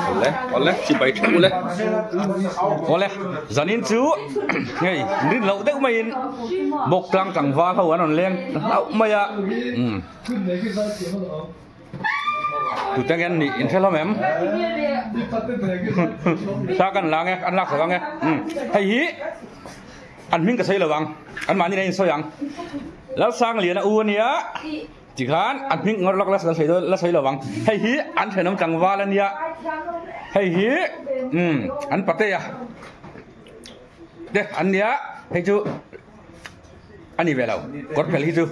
Awle awle chibai theuh ule awle zanin chu hei rin loh deuh maiin bawk tlang tlangval ho an rawn leng hlauh mai a umm tute nge an nih in hre hlawm em thla kan la ange an lak sak ange umm hei hi an hming ka sawi lo ang an mahni in a insawi ang Lalsangliana u ania. Tikhan an hming ngawr lawk la sawi dawn la sawi lo ang. Hei hi an thenawm tlangval a nia. Hei hi umm an patea te an nia. Hei chu a ni ve lo kawr fel hi chu.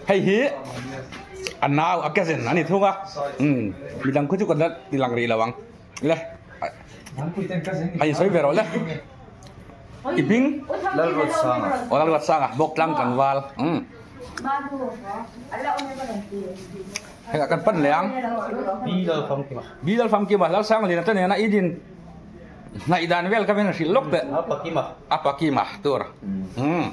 Hei hi a nau a cousin a ni thung a. Umm midang khu chu kan la ti lang rih lo ang. Le a insawi ve rawh le. I hming? Lalruatsanga. Aw Lalruatsanga bawk tlang tlangval. Umm. Hei ah kan pan leh ang. Bi Lalfamkima. Bi Lalfamkima Lalsangliana te nena i din hnaih dan vel kha min hrilh lawk teh. A pakima. A pakima tur. Umm.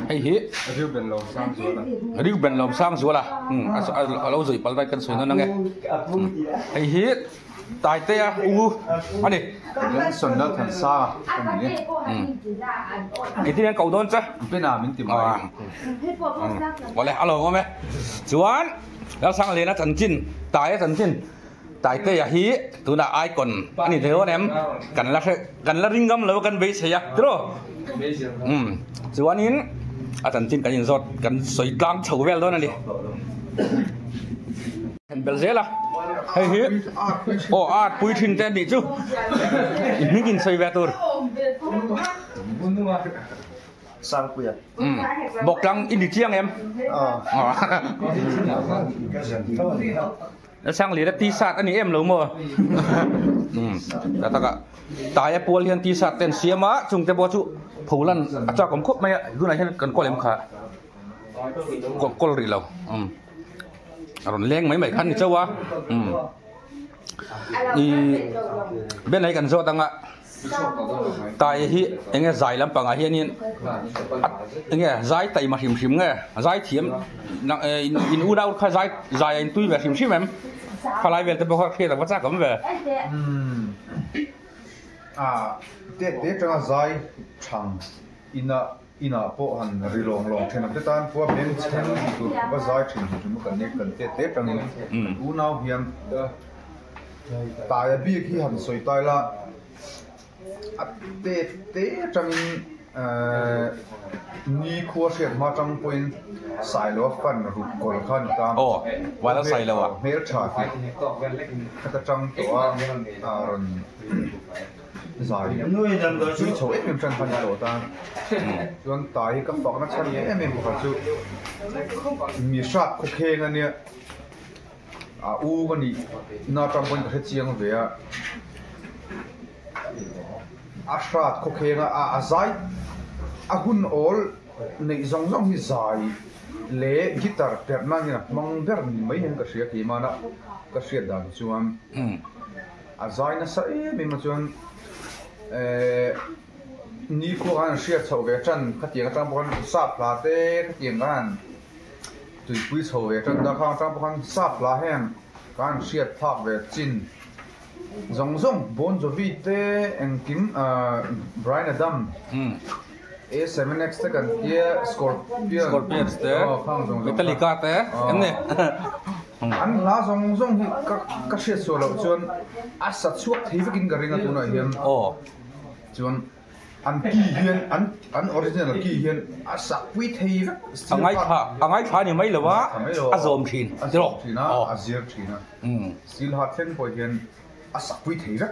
Hei hi Reuben Lawmsangzuala. Reuben Lawmsangzuala. Umm a lo zui pal daih kan sawi nawn ange. Hei hi Taitea u a ni. Johnson Lalthansanga ka ni e. Umm engtin hian ko dawn che? Bena min ti mai. Awle a lawmawm e. Chuan Lalsangliana chanchin Taia chanchin Taitea hi tunah icon a ni thei dawn em? Kan la hre kan la ring ngam lo a kan beisei a tiraw? Umm chuanin a chanchin kan inzawt kan sawi tlang chho vel dawn a ni. Then bel zel a hei hi aw art pui thin te a nih chu i hming insawi ve tur. Sangpuia. Umm bawk tlang i ni chiang em? Lalsangliana t-shirt a ni em lo maw? Umm ta taka taia pual hian t-shirt te an siam a chung te pawh chu pholan a chak awm khawp mai a tunah hian kan kawl em kha kawl rih lo umm a rawn leng mai mai kha a ni chauh a umm ih Ben hi kan zawt ang a. Tai hi enge zai lampangah hianin enge zai taima hrim hrim nge zai thiam in unau kha zai zai a intui ve hrim hrim em khalai vel te pawh kha hriat ang va chak awm ve. A te te tanga zai thang ina inah pawh han ri lawng lawng thin ang te tan pawh a beng chheng tur khawpa zai thin hrim hrim kan ni kan te te tangin unau hian Taia bik hi han sawi tai la, a te te atangin ehh ni khua hriat hma atang pawhin Sailoa fan ruk kawl kha a ni ta. Aw, Vala Sailoa. Hmeltha tih khat atang tawh a a rawn zai zui chho em em tan kha a ni tawh ta. Chuan tai hi ka fakna chhan em em pakhat chu mi hrat khawkheng a nia. A u ka nih na atang pawhin ka hre chiang ve a, a hrat khawkheng a, a zai a hun awl neih zawng zawng hi zai leh guitar perh nan hian a hmang ber ni mai hian ka hria keimahna ka hriat dan chuan a zai nasa em em a chuan ehh nikhua khan an hriat chhoh ve tan khatiang atang pawh khan sap hla te khatiang khan. Tuipui chho ve tan ta khang atang pawh khan sap lah heng kan hriat phak ve chin zawng zawng Bon Jovi te engkim ahh Bryan Adam A7X te kan tia Scorpion Scorpions te aw khang zawng zawng Metallica te em ni an hla zawng zawng hi ka ka hriat suah loh chuan a sa chhuak thei vekin ka ring a tunah hian aw chuan An key hian an an original key hian a sak pui thei vek. A ngaithla a ngaithla a ni mai lo a, a zawm thin a zawm thin a, a zir thin a. Steel heart thleng pawh hian a sak pui thei vek.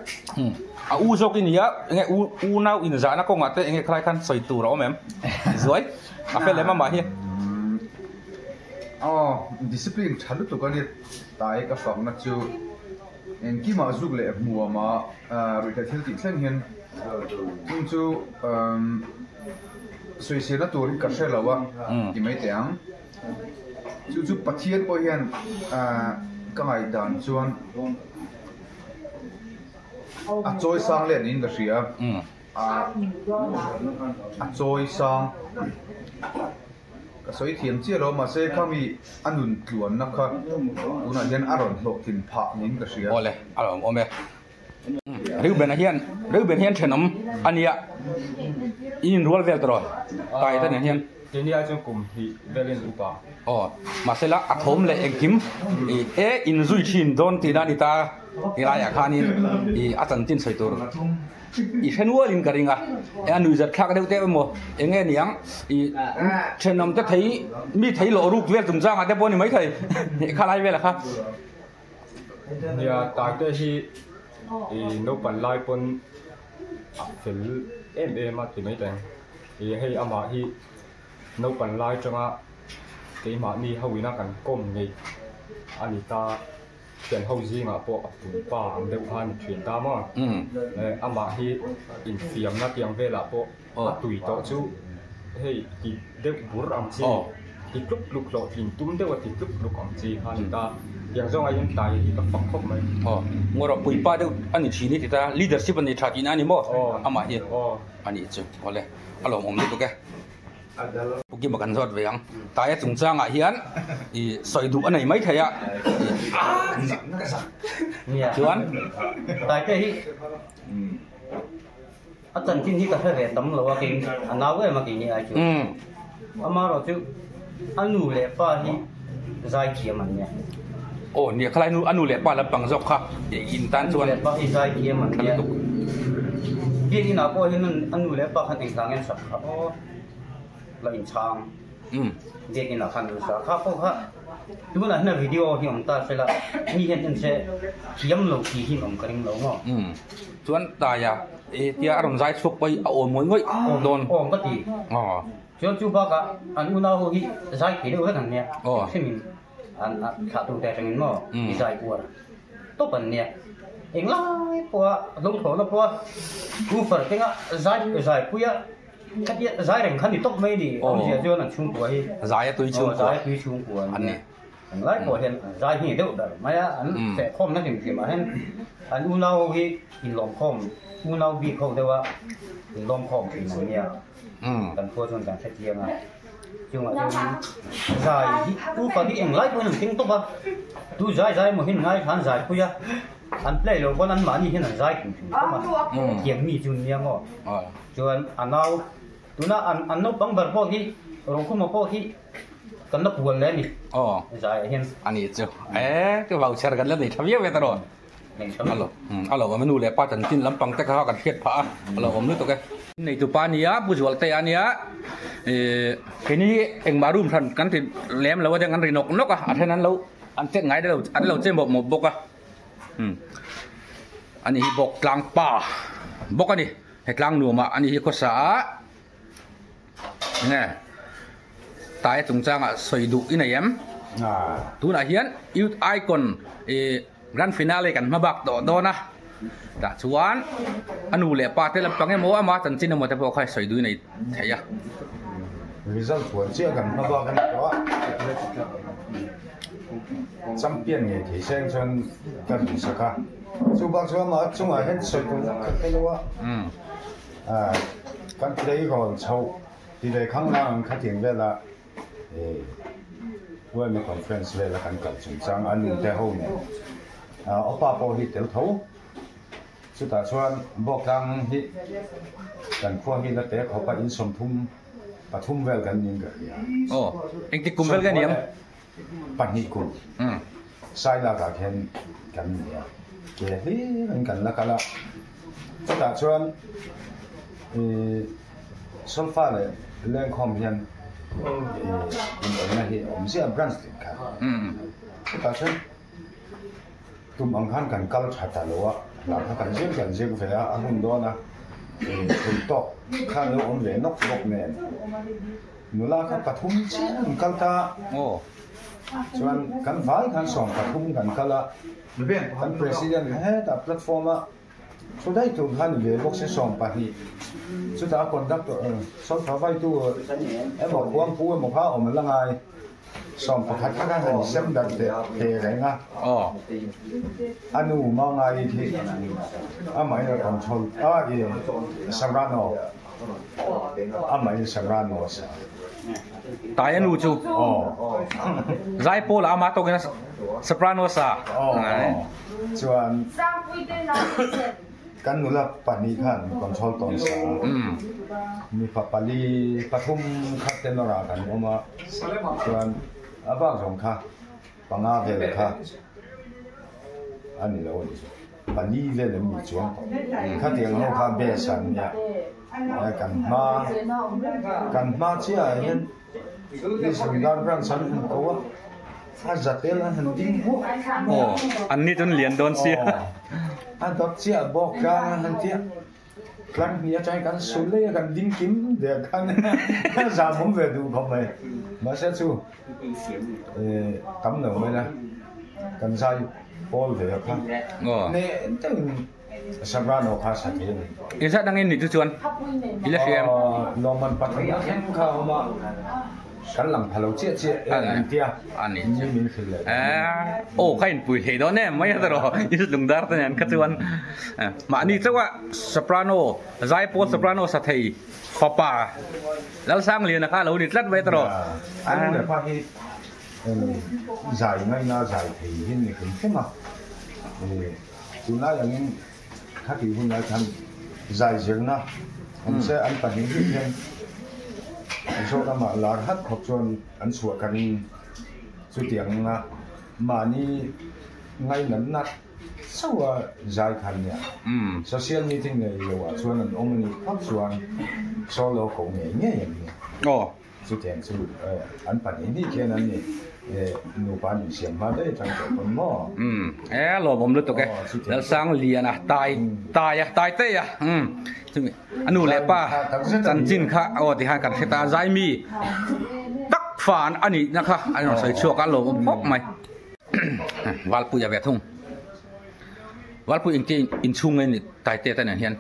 A u zawk i nia, enge u unau inzahna kawngah te enge khalai khan sawi tur a awm em? Zuai a fel em amah hi? Aw discipline tha lutuk a ni tai ka fakna chu. Engkimah zuk leh hmuama ruihtheih thil tih thleng hian chung chu sawisena tur hi ka hre lo a ti mai teh ang. Chu chu Pathian pawh hian ka ngaihdan chuan a chawi sang leh niin ka hria a, a chawi sang. Ka sawi thiam chiah lo mahse khami a nun tluanna kha tunah hian a rawn hlawhtlin phah niin ka hria. Awle, a lawm awm e. Reuben-a hian Reuben hian thenawm a nia in inrual vel tawh tai ta nen hian. Keini ai chuan kum hnih velin upa. Aw, mahsela a thawm leh engkim e inzui thin dawn tihna a ni ta helaiah khanin ih a chanchin sawi tur i hre nualin ka ring a, a nuihzat thlak deuh teuh emaw eng nge niang ih thenawm te thei mi thei lawh ruk vel chungchangah te pawh a ni maithei khalai velah kha. Nia Taite hi ih naupang lai pawn a fel em em a ti mai ta ang ih hei amah hi naupang lai atanga keimahni ho ina kan kawm ngeih a ni ta thian ho zingah pawh a pumpa ang deuh kha a ni thin ta maw amah hi infiamna tiang velah pawh a tui tawh chu hei ti deuh bur ang chi ti tluk tluk hlawhtlin tum deuh a ti tluk tluk ang chi kha a ni ta tiang zawng aiin tai hi ka fak khawp mai. Aw ngawrh puipa deuh a ni thin i ti ta leadership a ni tha tihna a ni maw amah hi a nih chu awle a lawmawm lutuk e. Pu Kima kan zawt ve ang taia chungchangah hian ih sawi duh a nei mai thei a chuan Taite hi A chanchin hi ka hre ve tam lo a kei a nau em a keini ai chu. Amaherawh chu a nu leh pa hi zai thiam an nia. Aw nia khalai nu a nu leh pa lampang zawk kha in tan chuan. A nu leh pa hi zai thiam an nia. Biak inah pawh hian a nu leh pa khan engvang nge sak kha aw la inchhang. Biak inah khan an sa kha pawh kha tunah hian video hi awm ta se la mi hian en se thiam lo tih hi awm ka ring lo maw. Chuan Taia e tia a rawn zai chhuak pawh hi a awm ngawih ngawih dawn. Awm ka ti. Chuan chu bakah an unau ho hi zai thei deuh vek an nia. Hrimin an thlah tur te atangin maw i zai uar tawp an nia. Englai pawha hlauhthawn pawha woofer kenga zai zai puia khatia zai reng kha ni tawp mai ni. Awmzia chuan an chhungkua hi. Zai a tui chhungkua. Zai a tui chhungkua an nia. Englai pawh hian an zai hi deuh ber mai a, an fehkhawmna hlim hlim ah hian an unau ho hi inlawmkhawm, unau bik ho deuh a inlawmkhawm thin an nia, kan khua chuan kan hrechiang a, chungah chuan zai hi upa hi englai pawhin an keng tawp a, tu zai zai emaw hi an ngai kha an zai pui a, an play lo pawn anmahni hian an zai thin thin tawp a, thiam mi chu an nia maw, chuan a nau tuna an naupang ber pawh hi Rokhuma pawh hi. Kan la puan le a ni. Aw. Zaiah hian. A nih chu. E, ka vauchher kan la nei tha viau ve ta rawn. Nei tha lutuk. A lo awm a nu leh pa chanchin lampang te kha kan hriat phah a, a lo awm lutuk e. Neitu pa nia, Pu Zualtea a nia, ih keini hi engmah room hran kan ti lem lo a deng an ri nawk nawk a, a then an lo an chet ngai lo an lo che mawp mawp bawk a. Umm ani hi bawk tlang pa bawk a ni, he tlang nuamah ani hi khawsa a. Nge Taia chungchangah sawi duh i nei em? Tunah hian Youth Icon ih Grand Finale kan hma bak tawh dawn a, tah chuan a nu leh pa te lampang emaw ama chanchin emaw te pawh kha sawi duh i nei thei a. Result huan chiah kan hma bak a ni tawh a, champion ngei thei seng chuan ka duhsak a, chubak chu ama chungah hian sawi tur vak ka hre lo a. Kan tleirawl chhoh ti ve khang lang ang khatiang vela UMA conference vela kan kal chungchang a nu te ho nen Opa pawh hi tel tho chutah chuan Bawktlang hi kan khua hi la te khawp a in sawmthum pathum vel kan ning ka hria. Aw engtik kum vel nge ni ang? Pahnih kum Sailak ah khian kan ni a ke hlir in kan la kal a. Chutah chuan ih solfa leh lengkhawm hian ih inawmna hi a awm ziah a branch tin khan. Chutah chuan tum ang khan kan kal tha ta lo a, hla kha kan zir kan zir ve a, a hun dawn a ih thul tawk khan lo awm ve nawk bawk nen nula kha pathum chiah an kal ta. Chuan kan vai khan sawm pathum kan kal a. Kan President kha hetah platform a thu daih tur kha ni ve bawk se 12 chutah a conductor solfa vaitu emaw khuangpu emaw kha awm la ngai 11 kha khan han sem darh teh teh reng a a nu Mangai khi amahin a control a i Serrano amahin Serrano a sa. Tai a nu chu. Zai pawl ah ama tawkin a soprano sa. Chuan kan nula pahnih khan control tawn sa a. Mipa pali pathum kha tenor ah kan awm a. Chuan a bak zawng kha panga vel kha a ni lo a ni. Pali vel an ni chuang tawh. Khatiang ho kha best an nia. Kan hma kan hma chiah ah hian Lungdar branch an han ko a, a za tel an han ding hmuah hmuah. Aw, an ni chuan lian dawn sia. Aw, a dawt chiah bawk tlang an han tia. Tlang hnih atangin kan sul lei a, kan ding kim der khan a zam awm ve duh khawp mai. Mahse chu tam lo mai la, kan zai pawl ve a kha. Neh deuhin Soprano kha sa thei a ni. Engzat dangin ni chu chuan i la hria em? Lawmman pathum na thleng kha a awm a, kan lang pha lo chiah chiah e an tia, ni min hrilh leh ta ni. Aw ka inpui hlei dawn em mai a tawrh i lungdar te nen kha chuan mahni chauh a Soprano zaipawl Soprano sa thei fapa Lalsangliana kha a lo ni tlat mai a tawrh. An nu leh pa hi zai ngaina zai thei hi ni hrim hrim a. Tunlai angin khatih hun lai khan zai zirna awm se an pahnih bik hian Mizoramah lar hat khawp chuan an chhuah ka ring. Chutiang anga mahni ngainatna chauha zai khan nia social meeting nei loah chuan an awm a nih phawt chuan solo ko ngei ngei an ni. Chutiang chu an pahnih hnih khian an ni nupa an insiam hma daih atang tawh pawn maw? Umm e lawmawm lutuk e Lalsang Lian a tai tai a tai tei a umm chumi a nu leh pa chanchin kha aw ti khan kan hre ta a zaimi tak fan a nihna kha a rawn sawi chhuak a lawmawm khawp mai Valpuia ve thung Valpui engtia inchhung nge ni Taitea te nen hian.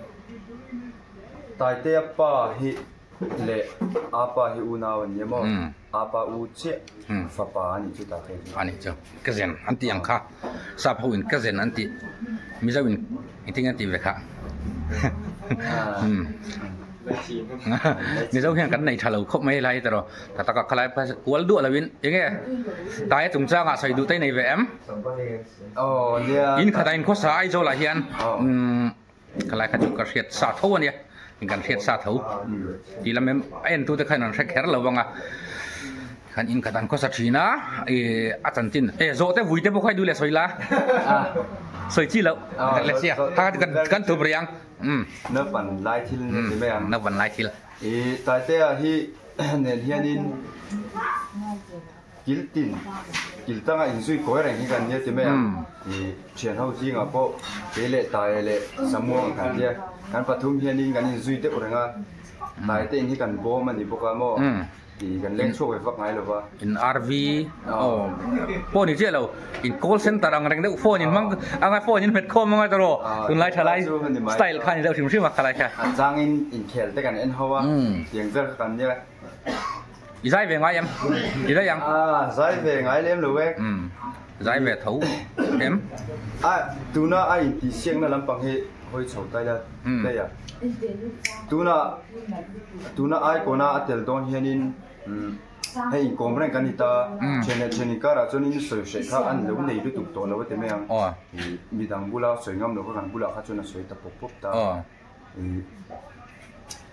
Taitea pa hi Leh apa hi unau an ni maw? Apa u chiah fapa a nih chu ta phei chu. A nih chu. Cousin an tih ang kha. Sap ho in cousin an tih. Mizo in engtin nge an tih ve kha. Mizo hian kan nei tha lo khawp mai helai hi tawrh. Ta taka khalai kual duah lo in enge taia chungchangah sawi duh te nei ve em? In khatah in khawsa Aizawl ah hian Khalai kha chu ka hriat sa tho a nia, kan hriat sa tho tih lam em a entute khan an hre kher lo vang a, khan in khat an khawsa thin a, ih a chanchin e zawh te vui te pawh kha i duh leh sawi la, sawi chi loh kan la sia kha kha kan thup rih ang umm. Naupan lai thil a ti mai ang. Naupan lai thil. Ih Taitea hi nen hianin. Kil tin, kil tanga inzui kawi reng hi kan nia ti mai ang. I thian ho zingah pawh kei leh Taia leh Samuang kan tia. Kan pathum hianin kan inzui deuh reng a, Taia te in hi kan bawm a ni bawk a maw? I kan leng chhuak ve vak ngai lo va. In RV aw pawh ni chiah lo, in call center ang reng deuh phone in hmang anga phone in hmet khawm anga tawrh aw, tunlai thalai style kha ni deuh hrim hrim a khalai kha. A changin inkhel te kan en ho a, tiang vel kha kan nia. I zai ve ngai em? I zai ang? Ah, zai ve ngai lem lo e. Umm, zai ve tho em? A, tuna a intihsiakna lampang hi hawi chho ta ila daih a. Tuna, tuna icon a a tel dawn hianin hei inkawm reng kan ni ta, thian leh thian inkarah chuanin sawi hreh kha an lo nei lutuk tawh lo a ti mai ang. Midang bula sawi ngam lo kha kan bulah kha chuan a sawi ta pawp pawp ta.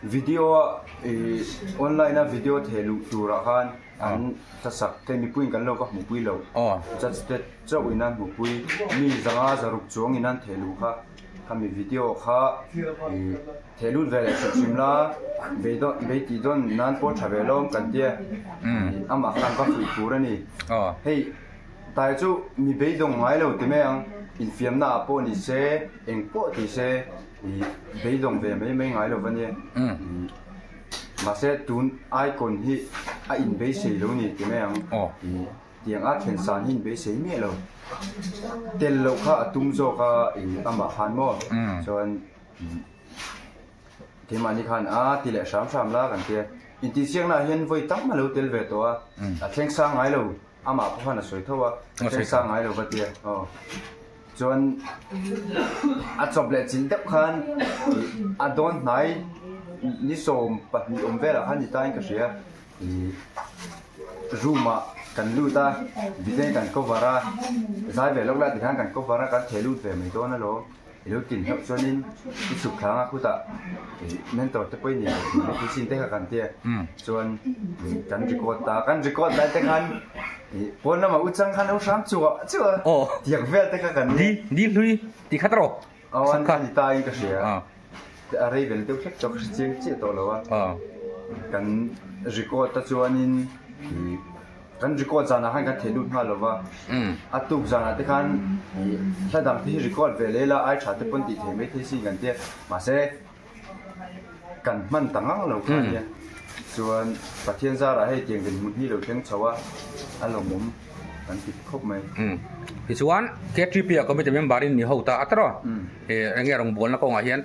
Video a ih online a video theh luh turah khan an hlasak te mipuiin kan lo va hmuhpui lo judge te chauh in an hmuhpui mi zanga zaruk chuang in an theh luh kha khami video kha ih theh lut ve leh hrim hrim la bei dawn bei tih dawn nan pawh tha ve lawm kan tia ih amah khan va fuih tur a ni hei tai chu mi beidawng ngai lo ti mai ang infiamna ah pawh ni se eng pawh ti se. I beidawng ve mai mai ngai lo va nia. Mahse tun icon hi a inbeisei lo ni ti mai ang. I tiang a thlen san hi inbeisei miah lo. Tel loh kha a tum zawk a i amah khan maw. Chuan keimahni khan a ti leh hram hram la kan tia. Intihsiakna ah hian vawi tam a lo tel ve tawh a. A thleng sang ngai lo. Amah pawh khan a sawi tho a. A thleng sang ngai lo va tia. Aw. Chuan a chawp leh chilh deuh khan a dawn hnai ni 12 awm velah khan ni tain ka hria. I room ah kan lut a design kan cover a zai ve lawk la tikhan kan cover a kan theh lut ve mai dawn alawm i lo tin hlauh chuanin i chhuk thlang a khutah ih mentor te pawh i nei ve thei mai sin te kha kan tia chuan ih kan record ta kan record lai te khan ih pawn lamah u chang khan lo hram chuah chuah a tiang vel te kha kan ni ni hlui ti khat rawh Aw an ni ta in ka hria a rei vel deuh hlek chu ka hre chiang chiah tawh lo a kan record te chuanin ih kan record zanah khan kan theh lut nghal lo va a tuk zanah te khan ih hla dang te hi record ve leh ila ai tha te pawn tih theih mai thei sin kan tia mahse kan hman ta ngang lo kha ania chuan Pathian zarah hei tiang dinhmun hi lo thleng chho a a lawmawm. Kan ti khawp mai. Tichuan, KTP-a committee member in mi ho ta a tawh. Enge rawngbawlna kawngah hian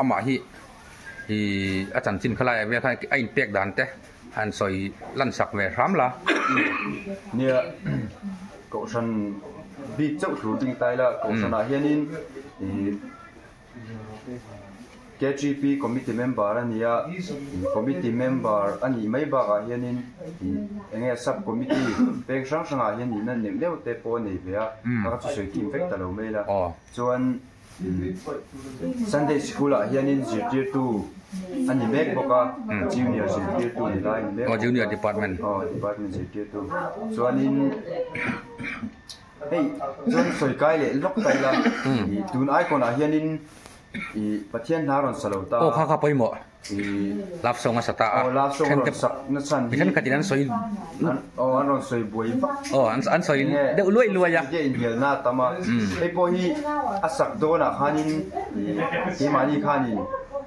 amah hi a chanchin kha laiah vel khan a inpek dan te han sawi lan sak ve hram la. Nia, Kohhran bik chauh thu ding ta ila, Kohhranah hianin KGP committee member a ni a, committee member a nih mai bakah hianin eng nge sub committee peng hrang hrangah hian nihna neuh neuh te pawh a nei ve a, a ka chu sawi kim vek ta lo mai la. Chuan Sunday school ah hianin zirtirtu a ni mek bawk a, junior zirtirtu ni lai a ni mek bawk a. Junior department. Aw department zirtirtu. Chuanin. Hei chuan sawi kai leh lawk ta ila i tun icon ah hianin i Pathian hna rawn sa lo ta. Aw kha kha pawimawh. I love song a sa ta a. Aw love song rawn sak na chhan hi. Mi thenkhatin an sawi. Aw an rawn sawi buai vak. Aw an sawi deuh luai luai a. Enge inhnialna a tam a. Hei pawh hi a sak dawnah khanin i keimahni khanin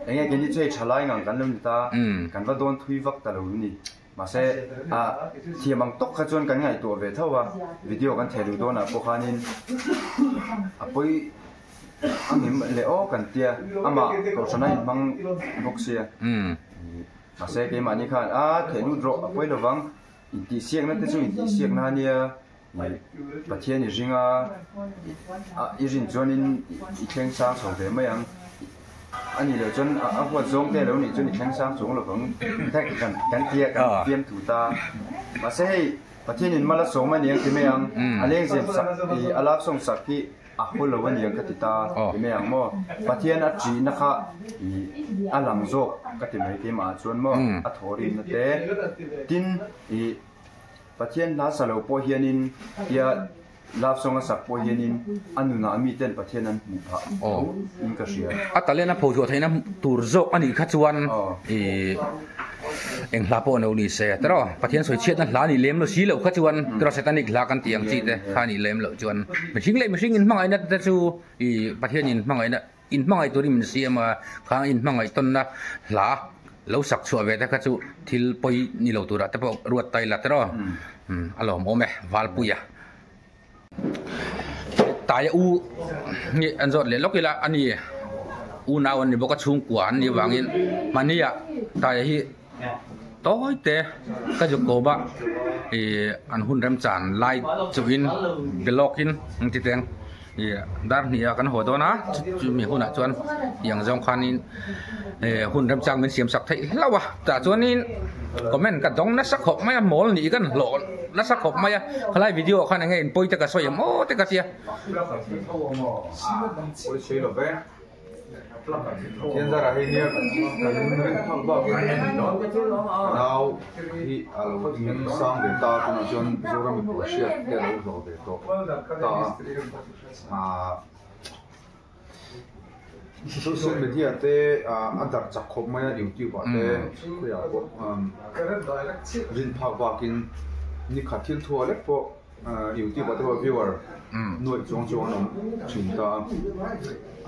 enge keini chu hei thalai ngang kan lo ni ta kan va dawn thui vak ta lo ni. Mahse, a thiam ang tawk kha chuan kan ngaihtuah ve tho a, video kan theh duh dawnah pawh khanin a pawi a ngim leh aw kan tia, amah kohhrana inhmang bawk sia. Mahse, keimahni khan a theh lut rawh a pawi lovang, intihsiakna te chu intihsiakna a nia, Pathian i ring a, i rin chuanin i thleng sang chho ve mai ang. A nih loh chuan a huat zawng te lo nih chuan i thleng sang chuang lo vang kan kan tia kan fiam thu ta. Mahse hei Pathianin mal a sawm a niang ti mai ang, a lengzem sak i a lak sawng sak hi a haw lo a niang ka ti ta ti mai ang maw. Pathian a ṭihna kha i a lang zawk ka ti mai keimah ah chuan maw a thaw rinna te tin i Pathian hla sa lo pawh hianin tia love song a sak pawh hianin a nunah miten Pathian an hmuh phah tho in ka hria. A talent a phochhuah theihna tur zawk a nih kha chuan ih eng hla pawh no ni se tiraw Pathian sawi chhiatna hla nih lem lo si loh kha chuan tiraw satanic hla kan tih ang chi te kha nih lem loh chuan mihring leh mihring inhmangaihna te chu ih Pathian inhmangaihna Inhmangaih turin min siam a, khang inhmangaih tawnna hla lo sak chhuah ve te kha chu thil pawi ni lo turah te pawh ruat ta ila tiraw a lawmawm e Valpuia. Taia u nge an zawt leh lawk ila a ni unau an ni bawk a chhungkua an nih avangin mahnia Taia hi tawi te ka zuk kawp a ih an hun remchan lai chuhin be lawkin an ti teng ih dar hnih ah kan haw dawn a chumi hunah chuan tiang zawng khanin eh hun remchang min siam sak theih hlauh a tah chuanin comment ka dawng nasa khawp mai a mawl nih kan hlawh nasa khawp mai a khalai video ah khan eng nge in pawi te ka sawi em aw te ka tia. Thianzara hei nia kan rin phak bakin nau hi a lo in sang ve ta tunah chuan Zoram mipui hriat te a lo hlawh ve tawh ta a social media te a darh chak khawp mai a youtube ah te khawiah pawh rin phak bakin nikhat thil thuah lek pawh. Youtube ah te pawh viewer nuaih chuang chuang an awm thin ta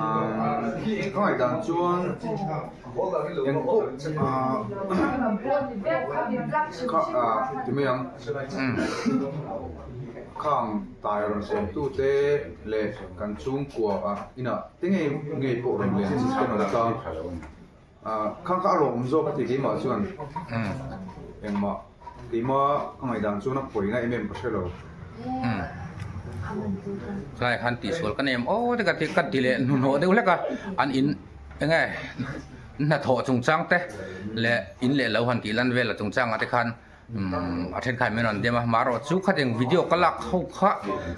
a ka ngaihdan chuan eng pawh kha ti mai ang khang tai rawn sawm tu te leh kan chhungkua ah inah te ngei ngei pawh rawn len chi te rawn tlang Khang kha a rawng awm zawk a ti keimah chuan engmah keimah ka ngaihdan chuan a pawina em em ka hre lo. Khlai khan tihsual ka nem aw te ka ti ka ti leh hnuhnawh deuh hlek a an in eng nge Hnathawh chungchang te leh in leh lo han tih lan vel a chungchangah te khan umm a thenkhat min rawn dem a, marawh chu khatiang video ka lak ho kha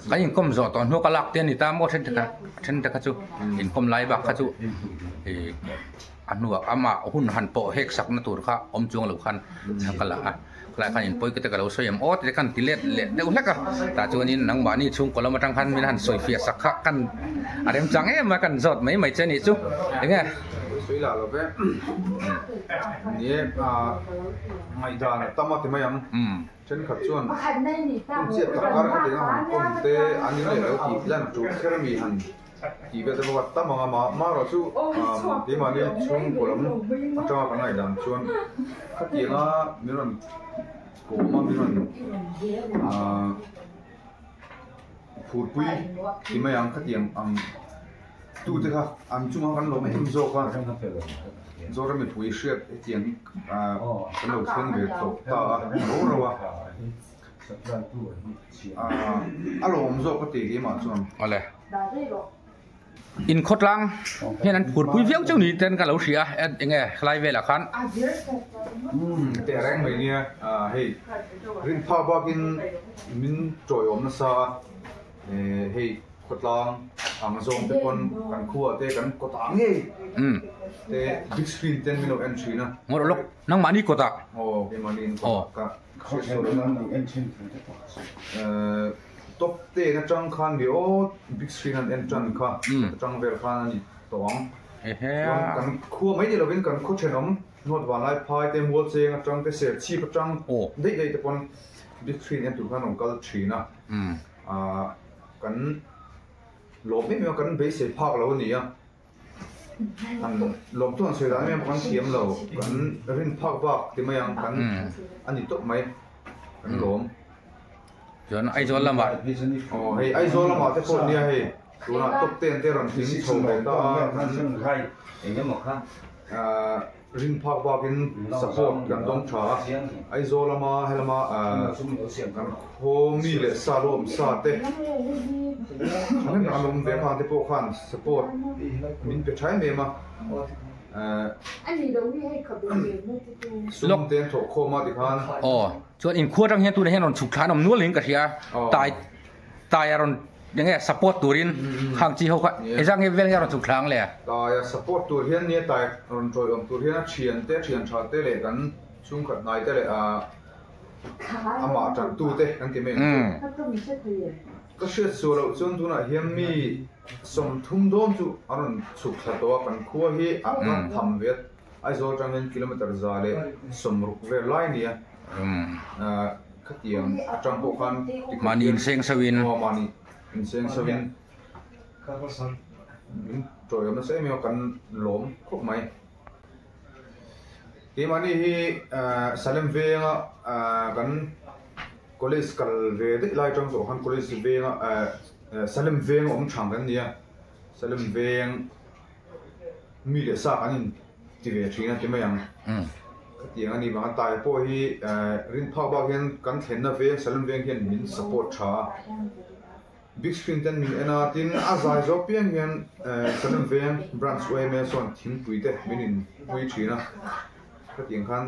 kan inkawm zawh tawh hnu ka lak te a ni ta maw then te kha then te kha chu inkawm lai bak kha chu ih a hnuah amah hun han pawh hek sakna tur kha awm chuang lo khan ka la a. Khalai khan inpawi te ka lo sawi em aw tih te khan ti let leh deuh hlek a, tah chuanin nangmahni chhungkaw lam atang khan min han sawi fiah sak kha kan a remchang em a kan zawt mai mai che a nih chu enge. Sawi lah lo ve ni e ngaihdan a tam a ti mai ang thenkhat chuan hun chiat tak kar kha tinga han kawm te an in leh lo tih lan tur kher ami han Tih vel te bawk a tam ang a mah marawh chu keimahni chhungkaw lam atanga kan ngaihdan chuan khatianga min rawn kawm a min rawn ahh phurpui ti mai ang khatiang ang tute kha an chungah kan lawm em zawk a Zoram mipui hriat hetiang ahh kan lo thleng ve tawh ta a ro ro a. A lawm zawk ka ti keimah chuan. Awle. In khawtlang hian an phurpui viau cheu ni ten ka lo hria a enge helai velah khan. Umm teh reng mai nia hei rin phak bakin min tawiawm nasa a hei khawtlang ang zawng te pawn kan khua te kan kawtah ngei te big screen ten min lo en thin a. Ngawrh lawk nangmahni kawtah. Aw keimahni in kawtah ka. Top ten atang khan mi aw big screen an en tan kha atang vel khan a ni tawh ang. Chuan kan khua mai ni lovin kan khaw thenawm North Vanlai phai te Mual Cheng atang te Serchhip atang daih daih te pawn big screen en tur khan rawn kal thin a. Kan lawm em em a kan beisei phak lo a ni a. An lawmtu an sawi dan em em kan thiam lo, kan rin phak bak ti mai ang kan a ni tawp mai kan lawm. Chuan Aizawl lamah. Aw hei Aizawl lamah te pawh nia hei tunah top ten te rawn tling chho ve ta a kan rin phak bakin support kan dawng tha a, Aizawl lama helama kan khaw mi leh sa lawm sa te thahnem an awm ve khan te pawh khan support min pe tha em em a, sum te an thawh khawm a tikhan. Aw chuan inkhua atang hian tunah hian rawn chhuk thla an awm nual in ka hria tai Tai a rawn eng nge support turin khang chi ho kha engzah nge vel nge a rawn chhuk thlang le? Tai a support tur hian nia tai rawn tawiawm tur hian a thian te thian tha te leh kan chhungkhat hnai te leh amah tantu te kan ti mai ang chu. Ka hriat suah loh chuan tunah hian mi 30 dawn chu a rawn chhuk thla tawh a, kan khua hi a hlat tham ve a, Aizawl atang hian kilometre 160 vel lai a ni a. Khatiang atang pawh khan tikhat Mahni inseng sauhin. Aw mahni inseng sauhin min tawiawm nasa em em a kan lawm khawp mai. Keimahni hi Salem venga kan college kal ve daih lai atang tawh khan college venga Salem veng a awm thang kan ni a, Salem veng mi leh sa kan in ti ve thin a ti mai ang. Khatiang a ni vang a tai pawh hi rin phak bak hian kan thlenna veng Salem veng hian min support tha a. Big screen ten min en a tin a zai zawk piang hian Salem veng branch YMA sawn thingpui te min in pui thin a. Khatiang khan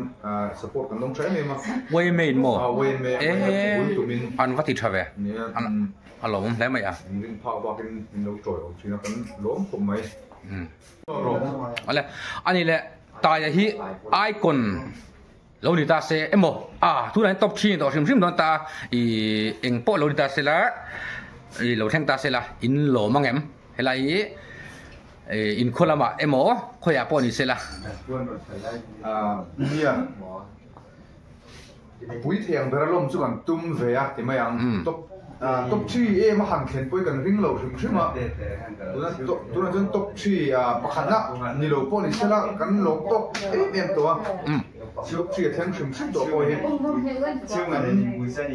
support kan dawng tha em em a. YMA in maw? YMA bul tumin. An va ti tha ve. A lawmawm hle mai a. Rin phak bakin min lo tawiawm thin a kan lawm khawp mai. Ale ani le taia hi icon lo ni ta se emaw a tunah hian top thin tawh hrim hrim dawn ta i eng pawh lo ni ta se la i lo thleng ta se la in lawm ang em helai hi in khaw lamah emaw khawiah pawh ni se la. Nia pui thei ang ber a lawm chu kan tum ve a ti mai ang top top 3 em a han thlen pawh hi kan ring lo hrim hrim a tunah chuan top 3 pakhatna ni lo pawh ni se la kan lawm tawk em em tawh a top 3 a thleng hrim hrim tawh pawh hi kan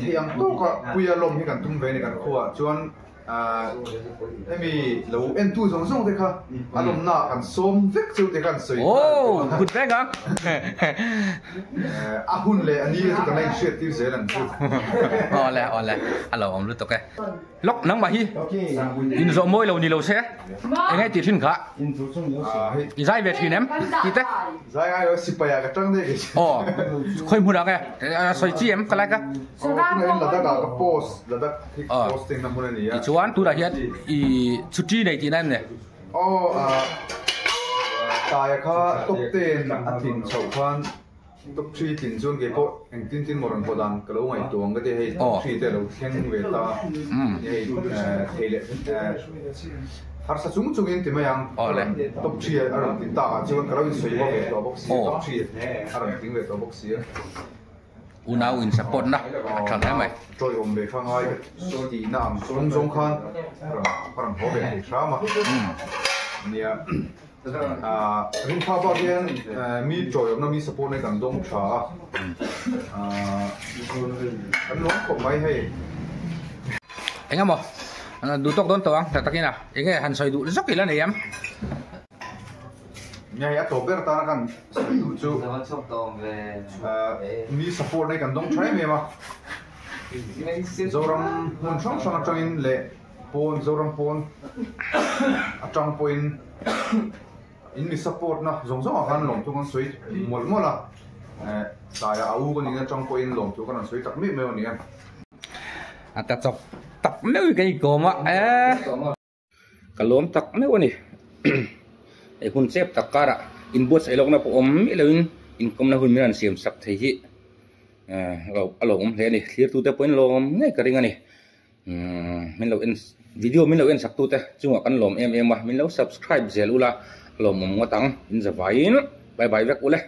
thei ang tawka puia lawm hi kan tum ve a ni kan khuaah chuan. Hemi lo entu zawng zawng te kha an awmna ah kan sawm vek chu te kha an sawi Oh, good vek a. A hun leh a ni chu kan la inhriat tir zel ang chu. Awle awle, a lo awm lutuk e. Lawk nangmah hi inzawh mawi lo ni lo se eng nge tih thin kha i zai ve thin em tih te. Zai ngai lo sipai ah ka tang daih kei. Aw khawi hmun ah nge sawi chi em ka like a. Aw tunah hian Ladakh ah ka post Ladakh hi posting na hmun a ni a. Tichuan tunah hian i chhuti nei tihna em ni? Aw taia kha top ten a tlin chhoh khan Top 3 tlin chuan kei pawh engtin tin maw rawn haw dan ka lo ngaihtuah ang ka ti a, hei top 3 te a lo thleng ve ta hei thei leh harsa chung chungin ti mai ang top 3 a rawn tin tak ah chuan ka lo insawi bawk ve tawh bawk si a top 3 a rawn tling ve tawh bawk si a. Unau in support na a tha hle mai. Tawiawm ve kha ngai ka tihna ang zawng zawng khan ka rawn haw ve thei hram a nia. Rinpha bak hian mi tawiawmna mi support na hi kan dawng tha a, kan lawm khawp mai hei. Eng emaw duh tawk dawn tawh ang tak takin a, eng nge han sawi duh zawk ila nei em? Nia hei a tawp ber atana kan sawi duh chu mi support na hi kan dawng tha em em a, Zoram hmun hrang hrang atangin leh Pawn, Zoram pawn atang pawhin in mi support na zawng zawng ah khan lawmthu kan sawi mawlh mawlh a, tlaiah a u ka nihna atang pawhin lawmthu kan rawn sawi tak meuh meuh a ni a. A ta chawp tak meuh hi ka inkawm a e. Ka lawm tak meuh a ni. Hei hun chep tak karah inbuatsaih lawkna pawh awm miah loin inkawmna hun min rawn siam sak thei hi a lawmawm hle a ni. Thlirtute pawhin lawm ngei ka ring a ni. Min lo en video min lo en sak tute chungah kan lawm em em a min lo subscribe zel ula a lawmawm ngawt ang in zavaiin bye bye vek ule.